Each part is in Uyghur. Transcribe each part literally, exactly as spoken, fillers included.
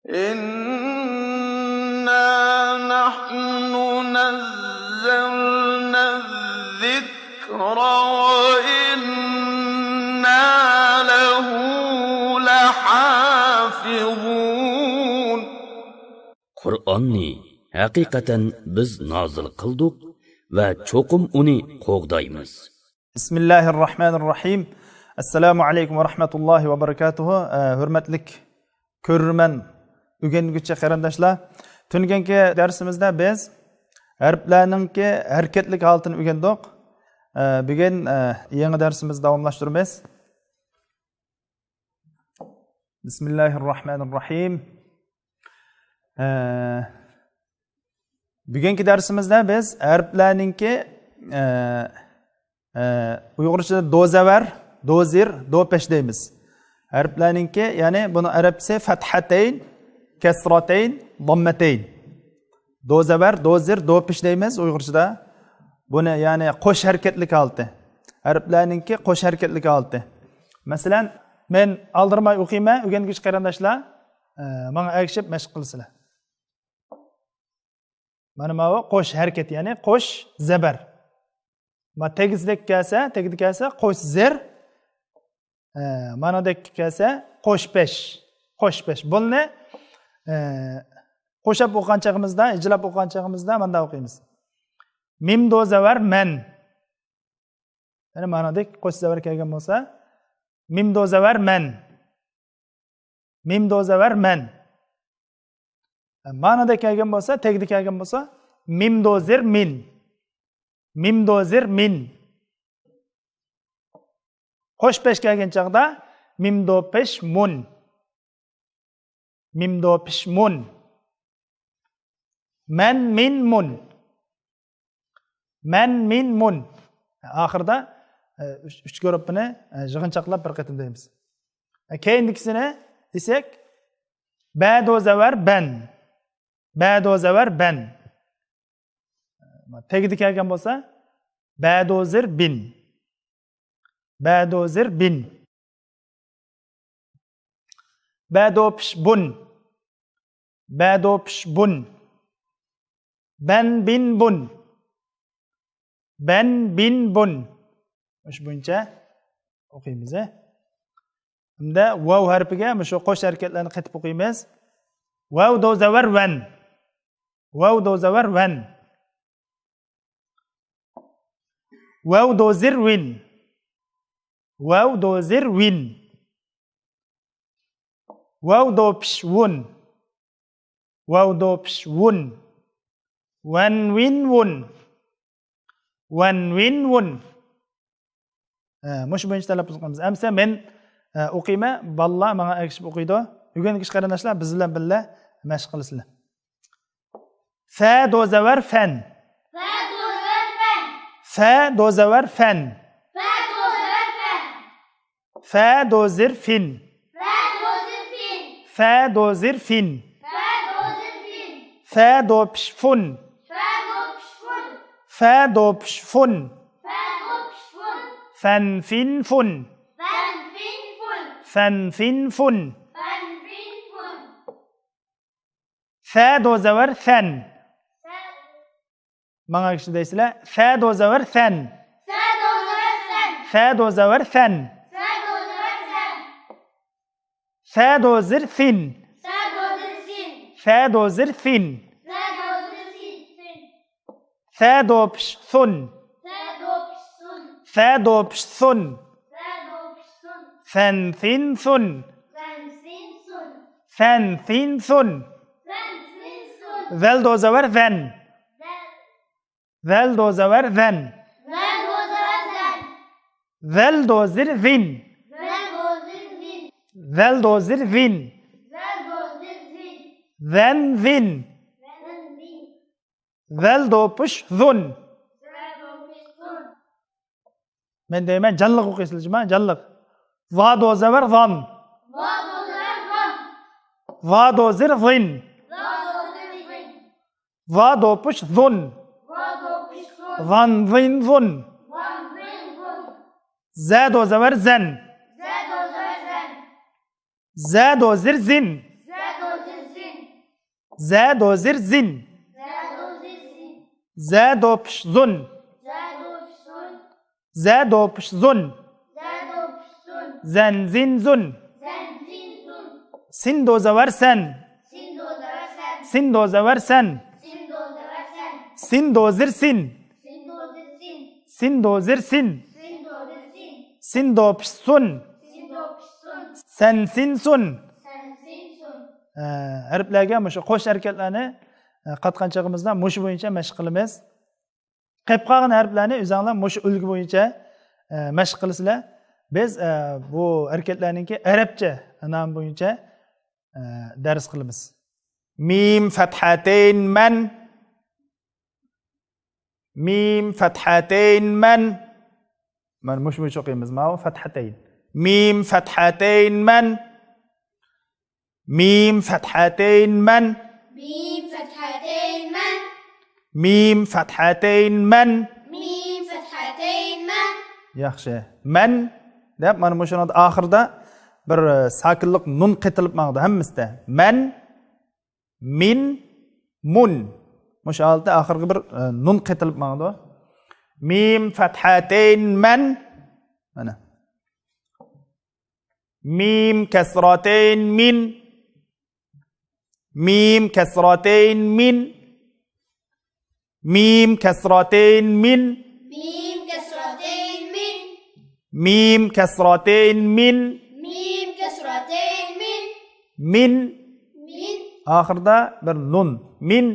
إنا نحن نزلنا الذكر وإنا له لحافظون. قۇرئاننى ھەقىقەتەن بىز نازىل قىلدۇق ۋە چوقۇم ئۇنى قوغدايمىز. بىسمىللاھىررەھمانىررەھىم. ئەسسالامۇ ئەلەيكۇم ۋە رەھمەتۇللاھى ۋە بەرىكاتۇھۇ. ئە، ھۆرمەتلىك كۆرۈرمەن، ئۆگەنگۈچى قېرىنداشلار. تۈنۈگۈنكى دەرسىمىزدە بىز ھەرپلەرنىڭكى ھەرىكەتلىك ھالىتىنى ئۆگەندۇق. ئە، بۈگۈن، ئە، يېڭى دەرسىمىزنى داۋاملاشتۇرىمىز. بىسمىللاھىررەھمانىررەھىم. ئە، بۈگۈنكى دەرسىمىزدە بىز ھەرپلەرنىڭكى، ئە، ئە، ئۇيغۇرچىدا دو زەۋەر، دو زېر، دو پېش دەيمىز. ھەرپلەرنىڭكى، يەنى بۇنىڭ ئەرەبچىسى فەتھەتەين، كەسرەتەين، داممەتەين. دو زەۋەر، دو زېر، دو پېش دەيمىز ئۇيغۇرچىدا. بۇنى، يەنى قوش ھەرىكەتلىك ھالىتى. ھەرپلەرنىڭكى قوش ھەرىكەتلىك ھالىتى. مەسىلەن، مەن ئالدىرىماي ئوقۇيمەن، ئۆگەنگۈچى قېرىنداشلار، ئە، ماڭا ئەگىشىپ مەشىق قىلىسىلەر. مانا ماۋۇ قوش ھەرىكەت، يەنى قوش زەبەر. ما تەگدىكى كەلسە، تەگدىكى كەلسە قوش زېر. ئە، مانادەك كەلسە قوش پېش، قوش پېش. بۇنى، ئە، قوشاپ ئوقۇغان چېغىمىزدا، ھىجىلاپ ئوقۇغان چېغىمىزدا ماندا ئوقۇيمىز. مىم دو زەۋەر مەن. يەنى مانادەك قوش زەۋەر كەلگەن بولسا، مىم دو زەۋەر مەن. مىم دو زەۋەر مەن. مانىدا كەلگەن بولسا، تەگدە كەلگەن بولسا، مىم دو زېر مىن. مىم دو زېر مىن. قوش پېش كەلگەن چاغدا مىم دو پېش مۇن. مىم دو پېش مۇن. مەن مىن مۇن. مەن مىن مۇن. ئاخىرىدا، ئە، ئۈچ، ئۈچ گۇرۇپپىنى، ئە، يىغىنچاقلاپ بىر قېتىم دەيمىز. ئە، كەينىدىكىسىنى دېسەك، بە دو زەۋەر بەن. بە دو زەۋەر بەن. تەگدە كەلگەن بولسا، بە دو زېر بىن. بە دو زېر بىن. بە دو پېش بۇن. بە دو پېش بۇن. بەن بىن بۇن. بەن بىن بۇن. مۇشۇ بويىچە ئوقۇيمىز، ھە. ئەمدى ۋاۋ ھەرپىگە مۇشۇ قوش ھەرىكەتلەرنى قېتىپ ئوقۇيمىز. ۋاۋ دو زەۋەر ۋەن. ۋاۋ دو زەۋەر ۋەن. ۋاۋ دو زېر ۋىن. ۋاۋ دو زېر ۋىن. ۋاۋ دو پېش ۋۇن. ۋاۋ دو پېش ۋۇن. ۋەن ۋىن ۋۇن. ۋەن ۋىن ۋۇن. ئە، مۇشۇ بويىچە تەلەپپۇز قىلىمىز. ئەمسە مەن، ئە، ئوقۇيمەن، بالىلار ماڭا ئەگىشىپ ئوقۇيدۇ. ئۆگەنگۈچى قېرىنداشلار بىز بىلەن بىللە مەشىق قىلىسىلەر. فە دو زەۋەر فەن. فە دو زەۋەر فەن. فە دو زەۋەر فەن. فە دو زېر فىن. فە دو زېر فىن. فە دو زېر فىن. فە دو زېر فىن. فە دو پېش فۇن. فە دو پېش فۇن. فە دو پېش فۇن. فە دو پېش فۇن. فەن فىن فۇن. فەن فىن فۇن. فەن فىن فۇن. فەن فىن فۇن. فە دو زەۋەر فەن. فە ماڭا ئەگىشىپ دەيسىلەر. فە دو زەۋەر فەن. فە دو زەۋەر فەن. فە دو زەۋەر فەن. فە دو زەۋەر فەن. فە دو زېر فىن. فە دو زېر فىن. فە دو زېر فىن. فە دو زېر فىن. فە دو پېش سۇن. فە دو پېش سۇن. فە دو پېش سۇن. فە دو پېش سۇن. فەن فىن سۇن. فەن فىن سۇن. فەن فىن سۇن. فەن فىن سۇن. ۋەل دو زەۋەر ۋەن. ۋەل. ۋەل دو زەۋەر ۋەن. ۋەل دو زەۋەر ۋەن. ۋەل دو زېر ۋىن. ۋەل دو زېر ۋىن. ۋەل دو زېر ۋىن. ۋەل دو زېر ۋىن. ۋەن ۋىن. ۋەن ۋىن. ۋەل دو پېش زۇن. ۋەل دو پېش زۇن. مەن دەيمەن، جانلىق ئوقۇيسىلەر، جۇما، جانلىق. ۋا دو زەۋەر ۋان. ۋا دو زەۋەر ۋان. ۋا دو زېر ۋىن. ۋا دو زېر ۋىن. ۋا دو پېش زۇن. ۋا دو پېش زۇن. ۋان ۋىن ۋۇن. ۋان ۋىن ۋۇن. زە دو زەۋەر زەن. زە دو زەۋەر زەن. زە دو زېر زىن. زە دو زېر زىن. زە دو زىر زىن. زە دو پىش زۇن. زە دو پىش زۇن. زەن زىن زۇن. سىن دو زەۋەر سەن. سىن دو زەۋەر سەن. سىن دو زىر سىن. سىن دو زىر سىن. سىن دو پىش سۇن. سەن سىن سۇن. ئە، ھەرپلەرگە مۇشۇ قوش ھەرىكەتلەرنى، ئە، قاتقان چېغىمىزدا مۇشۇ بويىچە مەشىق قىلىمىز. قېلىپ قالغان ھەرپلەرنى ئۆزۈڭلار مۇشۇ ئۈلگە بويىچە، ئە، مەشىق قىلىسىلەر. بىز، ئە، بۇ ھەرىكەتلەرنىڭكى ئەرەبچە نامى بويىچە، ئە، دەرس قىلىمىز. مىم فەتھەتەين مەن. مىم فەتھەتەين مەن. مانا مۇشۇ بويىچە ئوقۇيمىز. ماۋۇ فەتھەتەين. مىم فەتھەتەين مەن. مىم فەتھەتەين مەن. مىم فەتھەتەين مەن. مىم فەتھەتەين مەن. مىم فەتھەتەين مەن. ياخشى. مەن دەپ، مانا مۇشۇنىڭ ئاخىرىدا بىر، ئە، ساكىنلىق نۇن قېتىلىپ ماڭىدۇ ھەممىسىدە. مەن، مىن، مۇن. مۇشۇ ھالەتتە ئاخىرىغا بىر، ئە، نۇن قېتىلىپ ماڭىدۇ. مىم فەتھەتەين مەن. مانا. مىم كەسرەتەين مىن. مىم كەسرەتەين مىن. مىم كەسرەتەين مىن. مىم كەسرەتەين مىن. مىم كەسرەتەين مىن. مىم كەسرەتەين مىن. مىن. مىن. ئاخىرىدا بىر نۇن. مىن.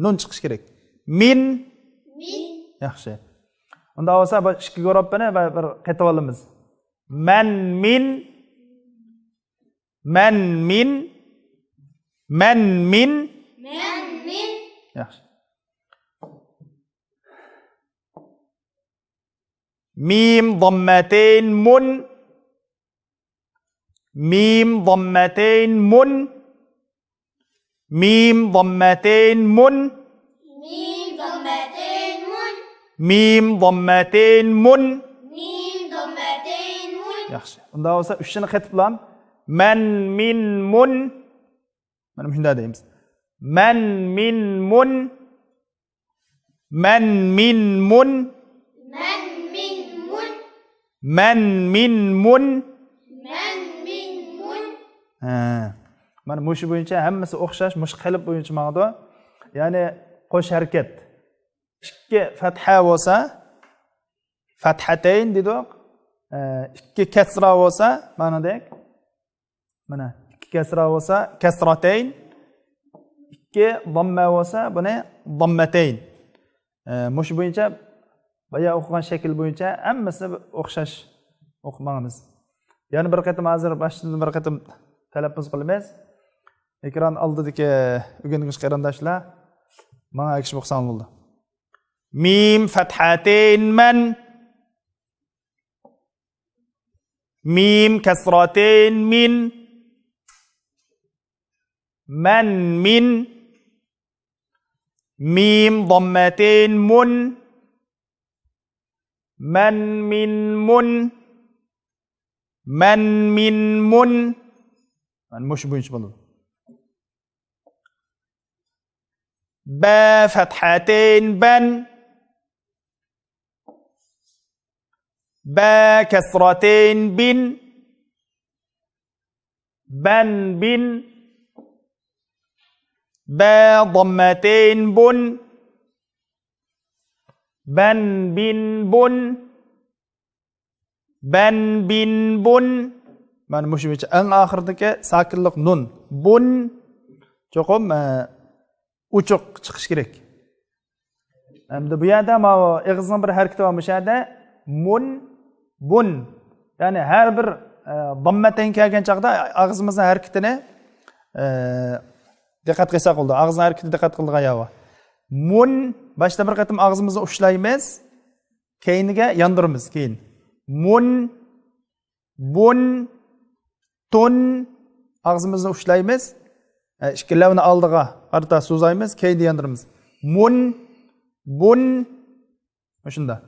نۇن چىقىش كېرەك. مىن. مىن. ياخشى. ئۇنداق بولسا بۇ ئىككى گۇرۇپپىنى بىر، بىر قېتىۋالىمىز. مەن مىن. مەن مىن. مەن مىن. مەن مىن. ياخشى. مىم ضمتين مۇن. مىم ضمتين مۇن. مىم ضمتين مۇن. مىم ضمتين مۇن. مىم ضمتين مۇن. مىم ضمتين مۇن. ياخشى. ئۇنداق بولسا ئۈچىنى قېتىپلام. مەن مىن مۇن. مانا مۇشۇنداق دەيمىز. مەن مىن مۇن. مەن مىن مۇن. مەن مىن مۇن. مەن مىن مۇن. مەن مىن مۇن. ھە. مانا مۇشۇ بويىچە ھەممىسى ئوخشاش، مۇشۇ قېلىپ بويىچە ماڭىدۇ. يەنى قوش ھەرىكەت. ئىككى فەتھە بولسا، فەتھەتەين دېدۇق. ئە، ئىككى كەسرا بولسا، مانادەك. مانا، ئىككى كەسرا بولسا، كەسراتەين. ئىككى ضممە بولسا، بۇنى ضممەتەين. ئە، مۇشۇ بويىچە، بايا ئوقۇغان شەكىل بويىچە ھەممىسىنى ئوخشاش ئوقۇماڭلار. يەنە بىر قېتىم ھازىر باشتىن بىر قېتىم تەلەپپۇز قىلىمىز. ئېكران ئالدىدىكى ئۆگەنگۈچى قېرىنداشلار ماڭا ئەگىشىپ ئوقۇساڭلار بولىدۇ. مىم فەتھەتەين مەن. مىم كەسرەتەين مىن. مەن مىن. مىم ضمتين مۇن. مەن مىن مۇن. مەن مىن مۇن. مانا مۇشۇ بويىچە بولىدۇ. بە فەتھەتەين بەن. بە كەسرەتەين بىن. بەن بىن. بە ضمتەين بۇن. بەن بىن بۇن. بەن بىن بۇن. مانا مۇشۇ بويىچە ئەڭ ئاخىرىدىكى ساكىنلىق نۇن. بۇن چوقۇم، ئە، ئوچۇق چىقىش كېرەك. ئەمدى بۇ يەردە ماۋۇ ئېغىزنىڭ بىر ھەرىكىتى بار. مۇشۇ يەردە مۇن، بۇن. يەنى ھەر بىر، ئە، ضمتەين كەلگەن چاغدا ئاغزىمىزنىڭ ھەرىكىتىنى، ئە، دىققەت قىلساق بولىدۇ. ئاغزىنىڭ ھەرىكىتىنى دىققەت قىلىدىغان يەر بار. مۇن، باشتا بىر قېتىم ئاغزىمىزنى ئۇشلايمىز. كەينىگە ياندۇرىمىز كېيىن. مۇن، بۇن، تۇن. ئاغزىمىزنى ئۇشلايمىز. ئە، ئىككى لەۋنى ئالدىغا قارىتا سوزايمىز، كەينىگە ياندۇرىمىز. مۇن، بۇن. مۇشۇنداق.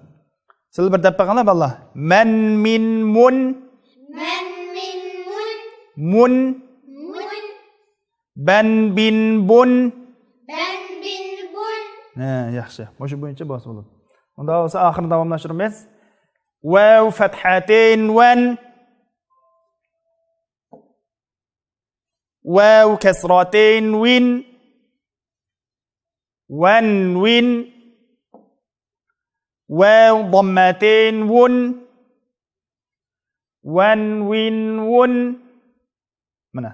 سىلەر بىر دەپ بېقىڭلار، بالىلار. مەن مىن مۇن. مەن مىن مۇن. مۇن. مۇن. بەن، بىن، بۇن. بەن، بىن، بۇن. ھە، ياخشى. مۇشۇ بويىچە بولسا بولىدۇ. ئۇنداق بولسا ئاخىرىنى داۋاملاشتۇرىمىز. ۋاۋ فەتھەتەين ۋەن. ۋاۋ كەسرەتەين ۋىن. ۋەن، ۋىن. ۋاۋ ضەممەتەين ۋۇن. ۋەن، ۋىن، ۋۇن. مانا.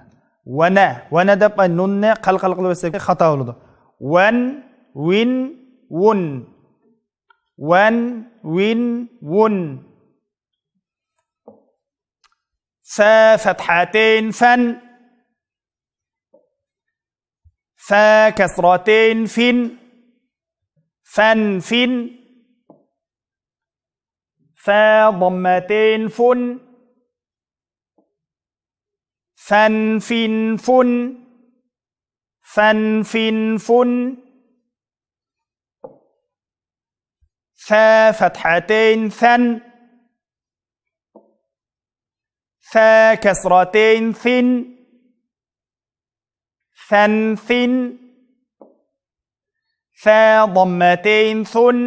ۋەنە. ۋەنە دەپ نۇننى قەلقەل قىلىۋەتسەك خاتا بولىدۇ. ۋەن، ۋىن، ۋۇن. ۋەن، ۋىن، ۋۇن. فا فەتھەتەين فەن. فا كەسرەتەين فىن. فەن، فىن. فا ضەممەتەين فۇن. فەن، فىن، فۇن. فەن، فىن، فۇن. فا فەتھەتەين فەن. فا كەسرەتەين فىن. فەن، فىن. فا ضەممەتەين ثۇن.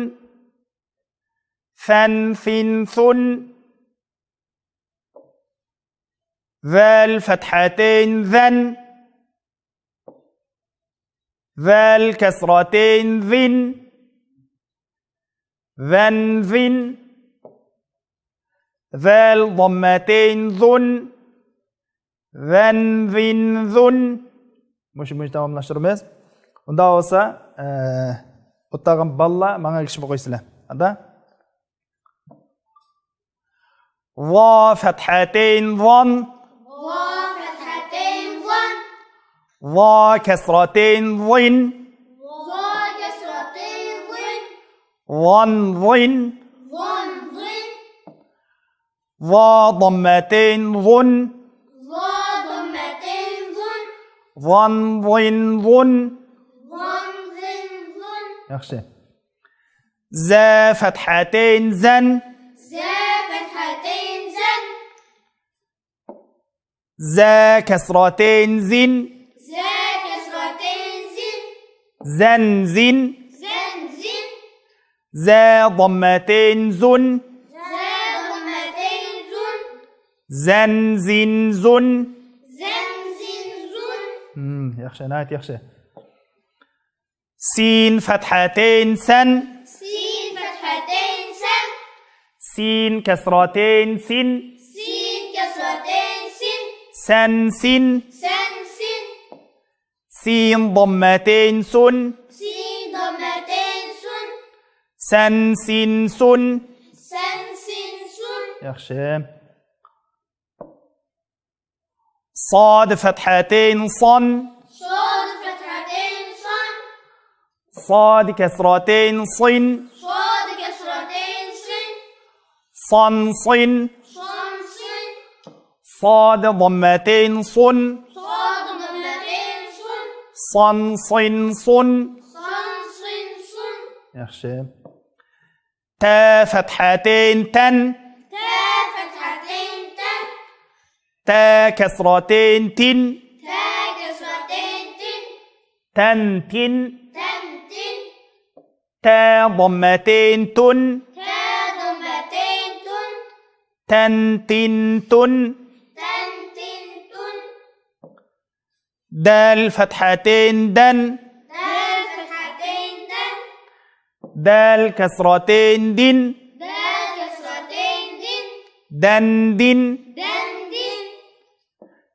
فەن، فىن، ثۇن. ذال فتحتين ذن. ذال كسرتين ذن. ذن، ذن. ذال ضمتين ذن. ذن، ذن، ذن. مۇشۇ بويىچە داۋاملاشتۇرىمىز. ئۇنداق بولسا، ئە، ئولتۇرغان بالىلار ماڭا ئەگىشىپ ئوقۇيسىلەر. ئاندا. ظا فتحتين ظن. ظا فتحتين ظن. ظا كسرتين ظن. ظا كسرتين ظن. ظن، ظن. ظن، ظن. ظا ضمتين ظن. ظا ضمتين ظن. ظن، ظن، ظن. ظن، ظن، ظن. ياخشى. زا فتحتين زن. زا فتحتين زن. زا كسرتين زن. زا كسرتين زن. زن، زن. زن، زن. زا ضمتين زن. زا ضمتين زن. زن، زن، زن. زن، زن، زن. مم، ياخشى، ناھايىتى ياخشى. سين فتحتين سن. سين فتحتين سن. سين كسرتين سن. سين كسرتين سن. سن، سن. سن، سن. سين ضمتين سن. سين ضمتين سن. سن، سن، سن. سن، سن، سن. ياخشى. صاد فتحتين صن. صاد فتحتين صن. صاد كسرتين صن. صاد كسرتين صن. صن، صن. صن، صن. صاد ضمتين صن. صاد ضمتين صن. صن، صن، صن. صن، صن، صن. ياخشى. تا فتحتين تن. تا فتحتين تن. تا كسرتين تن. تا كسرتين تن. تن، تن. تن، تن. تا ضمتين تن. تا ضمتين تن. تن، تن، تن. تن، تن، تن. دال فتحتين دن. دال فتحتين دن. دال كسرتين دن. دال كسرتين دن. دن، دن. دن، دن.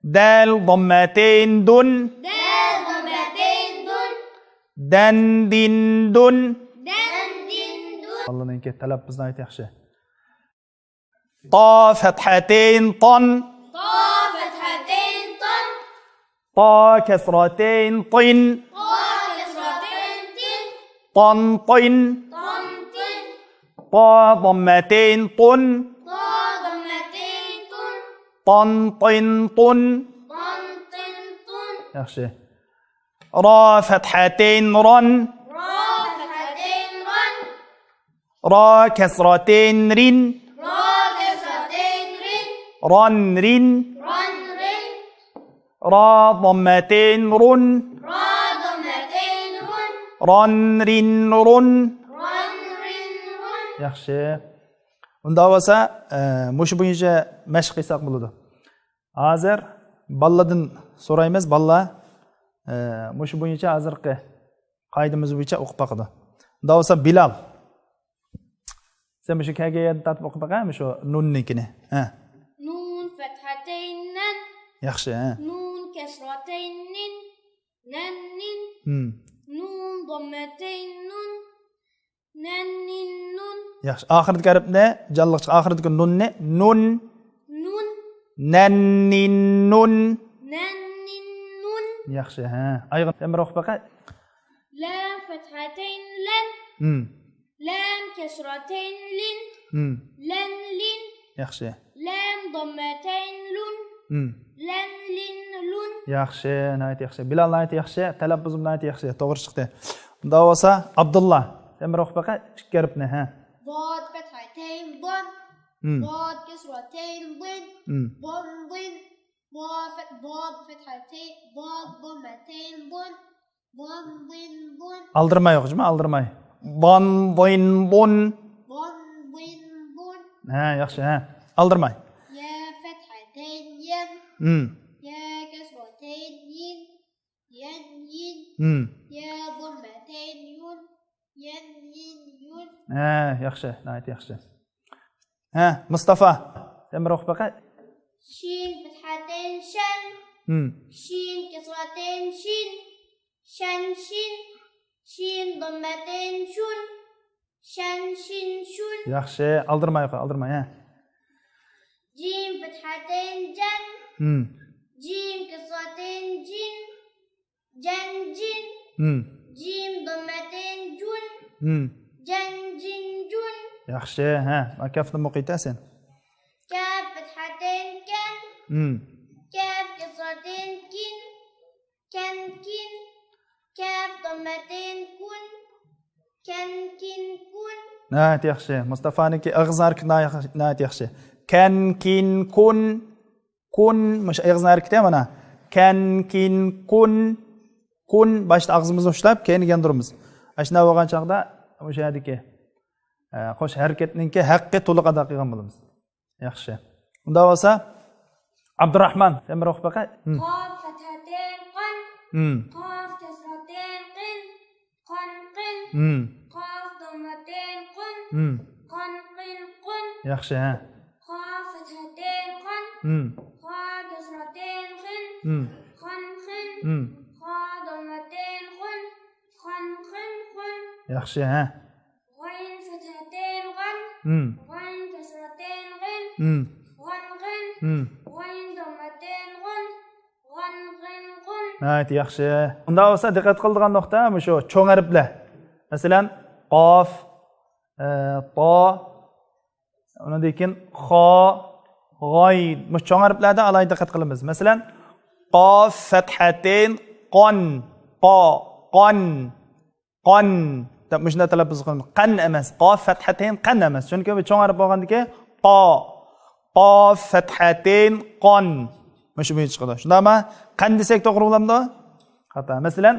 دال ضمتين دن. دال ضمتين دن. دن، دن، دن. دن، دن، دن. بالىلارنىڭكى تەلەپپۇزى ناھايىتى ياخشى. تا فتحتين طن. تا فتحتين طن. تا كسرتين طن. تا كسرتين طن. طن، طن. طن، طن. تا ضمتين طن. تا ضمتين طن. طن، طن، طن. طن، طن، طن. ياخشى. را فتحتين رن. را فتحتين رن. را كسرتين رن. را كسرتين رن. رن، رن. رن، رن. را ضمتين رن. را ضمتين رن. ران رين رن. ران رين رن. ياخشى. ئۇنداق بولسا، ئە، مۇشۇ بويىچە مەشىق قىلساق بولىدۇ. ھازىر بالىلاردىن سورايمىز، بالىلار، ئە، مۇشۇ بويىچە ھازىرقى قائىدىمىز بويىچە ئوقۇپ باقىدۇ. ئۇنداق بولسا بىلال، سەن مۇشۇ كەلگەن يەردىن تارتىپ ئوقۇپ باقە، مۇشۇ نۇننىڭكىنى. ھە. نۇن فەتھەتەين نەن. ياخشى، ھە. نۇن كەسرەتەين نىن. نەن نىن. ھىم. نۇن ضمەتەين نۇن. نەن نىن نۇن. ياخشى. ئاخىرىدىكى ھەرپنى جانلىق چىق-، ئاخىرىدىكى نۇننى نۇن. نۇن. نەن نىن نۇن. نەن نىن نۇن. ياخشى، ھە. ئايغا تەمرە ئوقۇپ باقە. لام فەتھەتەين لەن. ھىم. لام كەسرەتەين لىن. ھىم. لەن لىن. ياخشى. لام ضمەتەين لۇن. ھىم. لەن لىن لۇن. ياخشى، ناھايىتى ياخشى. بىلال ناھايىتى ياخشى. تەلەپپۇزۇم ناھايىتى ياخشى. توغرا چىقتى. ئۇنداق بولسا، ئابدۇللا، سەن بىر ئوقۇپ باقە، ئىككى ھەرپنى، ھە. ضاد فەتھەتەين ضان. ھىم. ضاد كەسرەتەين ضىن. ھىم. ضان ضىن. ضا فەت-، ضاد فەتھەتەين، ضاد ضمەتەين ضن. ضان ضىن ضن. ئالدىرىماي ئوقۇ، جۇمۇ، ئالدىرىماي. ضان ضىن ضن. ضان ضىن ضن. ھە، ياخشى، ھە. ئالدىرىماي. يا فەتھەتەين يەن. ھىم. يا كەسرەتەين يىن. يەن يىن. ھىم. يا ضمەتەين يۇن. يەن يىن يۇن. ھە، ياخشى، ناھايىتى ياخشى. ھە، مۇستافا، سەن بىر ئوقۇپ باقە. شىن فەتھەتەين شەن. ھىم. شىن كەسرەتەين شىن. شەن شىن. شىن ضمەتەين شۇن. شەن شىن شۇن. ياخشى، ئالدىرىماي ئوقۇ، ئالدىرىماي، ھە. جىم فەتھەتەين جەن. ھىم. جىم كەسرەتەين جىن. جەن جىن. ھىم. جىم ضمەتەين جۇن. ھىم. جەن جىن جۇن. ياخشى، ھە. مانا كەپنى ئوقۇيتە سەن. كاف فەتھەتەين كەن. ھىم. كاف كەسرەتەين كىن. كەن كىن. كاف ضمەتەين كۇن. كەن كىن كۇن. ناھايىتى ياخشى. مۇستافانىڭكى ئېغىز ھەرىكىتى ناھايىتى ياخشى. كەن كىن كۇن. كۇن، مۇشۇ ئېغىزنىڭ ھەرىكىتى مانا. كەن كىن كۇن. كۇن، باشتا ئاغزىمىزنى ئۇشلاپ، كەينىگە ياندۇرىمىز. ئاشۇنداق بولغان چاغدا مۇشۇ يەردىكى، ئە، قوش ھەرىكەتنىڭكى ھەققى تولۇق ئادا قىلغان بولىمىز. ياخشى. ئۇنداق بولسا، ئابدۇراخمان، سەن بىر ئوقۇپ باقە. ھىم. قاف فەتھەتەين قان. ھىم. قاف كەسرەتەين قىن. قان قىن. ھىم. قاف ضمەتەين قۇن. ھىم. قان قىن قۇن. ياخشى، ھە. خا فەتھەتەين خان. ھىم. خا كەسرەتەين خىن. ھىم. خان خىن. ھىم. خا ضمەتەين خۇن. خان خىن خۇن. ياخشى، ھە. غايىن فەتھەتەين غان. ھىم. غايىن كەسرەتەين غىن. ھىم. غان غىن. ھىم. غايىن ضمەتەين غۇن. غان غىن غۇن. ناھايىتى ياخشى. ئۇنداق بولسا دىققەت قىلىدىغان نۇقتا مۇشۇ چوڭ ھەرپلەر. مەسىلەن، قاف، ئە، تا، ئۇنىڭدىن كېيىن خا، غاي. مۇشۇ چوڭ ھەرپلەردە ئالاھىدە دىققەت قىلىمىز. مەسىلەن، قاف فەتھەتەين قان، قا، قان. قان دەپ مۇشۇنداق تەلەپپۇز قىلىمىز. قەن ئەمەس. قاف فەتھەتەين قەن ئەمەس. چۈنكى بۇ چوڭ ھەرپ بولغاندىكى قا. قاف فەتھەتەين قان. مۇشۇ بويىچە چىقىدۇ. شۇنداقمۇ؟ قەن دېسەك توغرا بولامدۇ؟ خاتا. مەسىلەن،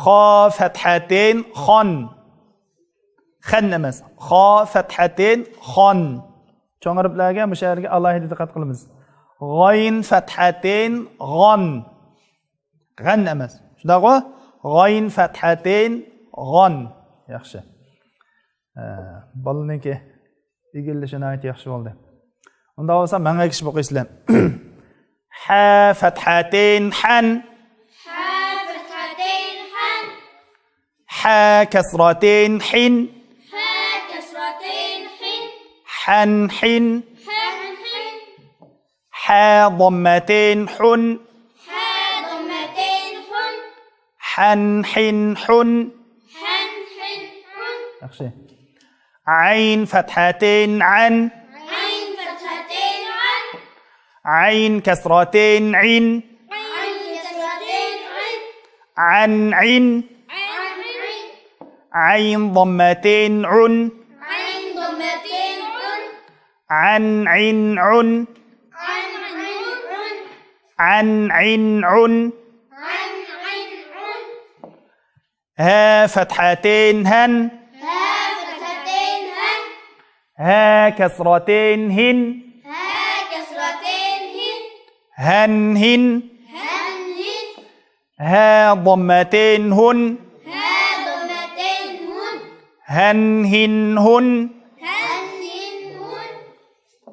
خا فەتھەتەين خان. خەن ئەمەس. خا فەتھەتەين خان. چوڭ ھەرپلەرگە مۇشۇ يەرگە ئالاھىدە دىققەت قىلىمىز. غايىن فەتھەتەين غان. غەن ئەمەس. شۇنداقغۇ؟ غايىن فەتھەتەين غان. ياخشى. ئە، بالىنىڭكى ئىگىلىشى ناھايىتى ياخشى بولدى. ئۇنداق بولسا ماڭا ئەگىشىپ ئوقۇيسىلەر. ھە فەتھەتەين ھەن. ھە فەتھەتەين ھەن. ھە كەسرەتەين ھىن. ھە كەسرەتەين ھىن. ھەن ھىن. ھەن ھىن. ھە ضمەتەين ھۇن. ھە ضمەتەين ھۇن. ھەن ھىن ھۇن. ھەن ھىن ھۇن. ياخشى. غايىن فەتھەتەين غان. غايىن فەتھەتەين غان. غايىن كەسرەتەين غىن. غايىن كەسرەتەين غىن. غان غىن. غان غىن. غايىن ضمەتەين غۇن. غايىن ضمەتەين غۇن. غان غىن غۇن. غان غىن غۇن. عن، عن، عن. عن، عن، عن. ها فتحتين هن. ها فتحتين هن. ها كسرتين هن. ها كسرتين هن. هن، هن. هن، هن. ها ضمتين هن. ها ضمتين هن. هن، هن، هن. هن، هن، هن.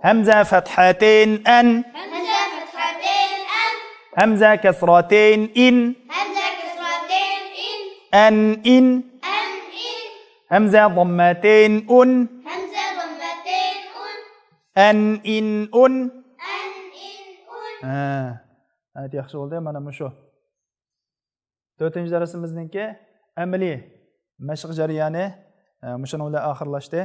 همزة فتحتين أن. همزة فتحتين أن. همزة كسرتين إن. همزة كسرتين إن. أن، إن. أن، إن. همزة ضمتين أن. همزة ضمتين أن. أن، إن، أن. أن، إن، أن. ھە. ھە، ياخشى بولدى، مانا مۇشۇ. تۆتىنچى دەرسىمىزنىڭكى ئەمەلىي مەشىق جەريانى، ئە، مۇشۇنىڭ بىلەن ئاخىرلاشتى.